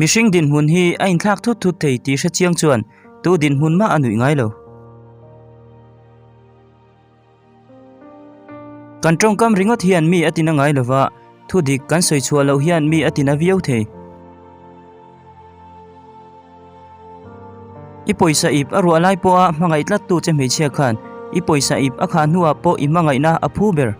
Mihring dinhmun hi a inthlak thut thut thei tih hre chiang chuan tu dinhmun mah a nuih ngai lo. Kan tawngkam ringawt hian mi a tina ngai lova, thu dik kan sawi chhuah loh hian mi a tina viau thei. I pawisa ip a ruah lai pawha hmangaih tlattu che hmeichhia khan i pawisa ip a khah hnuah pawh i hmangaihna a phu ber.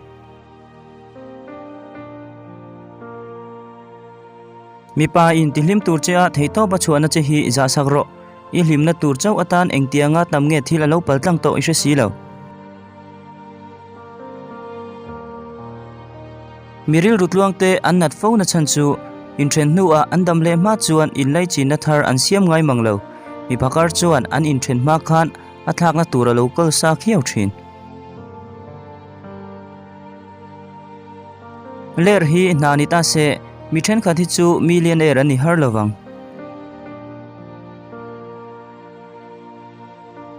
Mipa in tihlim tur che a theihtawp a chhuahna che hi zahsak rawh. I hlimna tur chauh atan engtianga tam nge thil a lo pal tlang tawh i hre si lo. Mi rilru tluang te an nat fo na chhan chu inthen hnuah an dam leh hma chuan inlaichinna thar an siam ngai mang lo. Mi phakar chuan an inthen hma khan a thlakna tur a lo kal sa khiau thin. Ler hi hna ni ta se, mi thenkhat hi chu millionaire an ni har lo vang.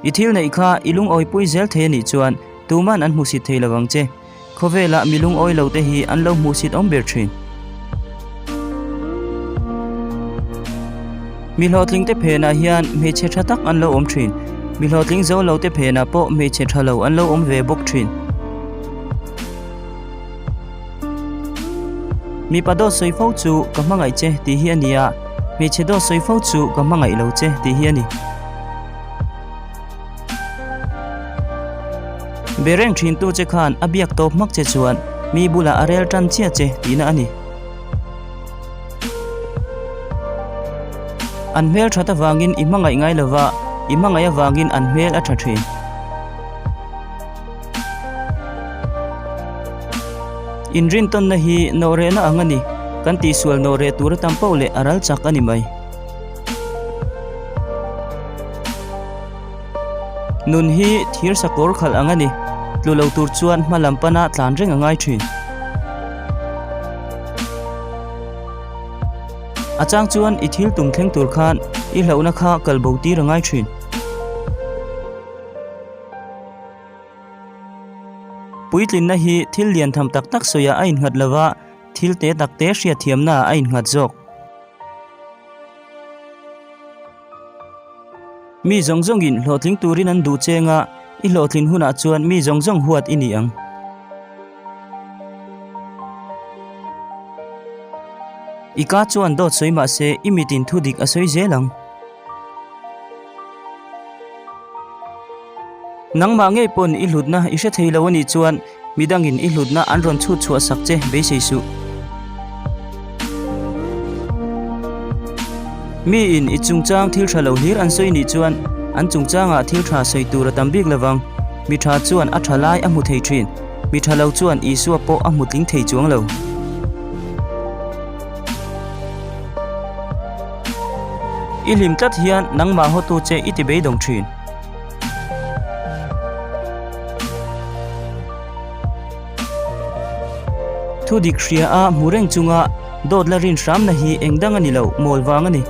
I thil neih kha i lungawipui zel thei a nih chuan tuman an hmuhsit thei lo vang che. Khawvelah mi lungawi lo te hi an lo hmuhsit awm ber thin. Mi hlawhtling te phenah hian hmeichhe tha tak an lo awm thin. Mi hlawhtling zo lo te phenah pawh hmeichhe tha lo an lo awm ve bawk thin. Mipa dawt sawi fo chu ka hmangaih che tih hi a ni a, hmeichhe dawt sawi fo chu ka hmangaih lo che tih hi a ni. Be reng thintu che khan a biak tawp hmak che chuan mi bulah a rel tan chiah che tihna a ni. An hmel that avangin i hmangaih ngai lova, i hmangaih avangin an hmel a tha thin. Inrintawnna hi nawhrehna ang a ni, kan tihsual nawhreh tur atan poh leh a ral chak a ni mai. Nun hi thir sakawr khalh ang a ni, tlu lo tur chuan hma lam pana tlan reng a ngai thin. A chang chuan i thil tum thleng tur khan i hlauhna kha kal bo tir a ngai thin. Puitlinna hi thil lian tham tak tak sawiah a innghat lova, thil te tak te hriatthiamnaah a innghat zawk. Mi zawng zawngin hlawhtling turin an duh cheng a, i hlawhtlin hunah chuan mi zawng zawng huat i ni ang. I ka chuan dawt sawi mah se i mitin thu dik a sawi zel ang. Nangmah ngei pawn i hlutna i hre thei lo a nih chuan midangin i hlutna an rawn chhut chhuah sak che beisei suh. Miin i chungchang thil tha lo hlir an sawi nih chuan an chungchangah thil tha sawi tur a tam bik lovang. Mi tha chuan a tha lai a hmu thei thin. Mi tha lo chuan Isua pawh a hmu tling thei chuang lo. I hlim tlat hian nangmah hawtu che i ti beidawng thin. Thu dik hria a hmu reng chunga dawt la rin hramna hi eng dang a ni lo, mawl vang a ni.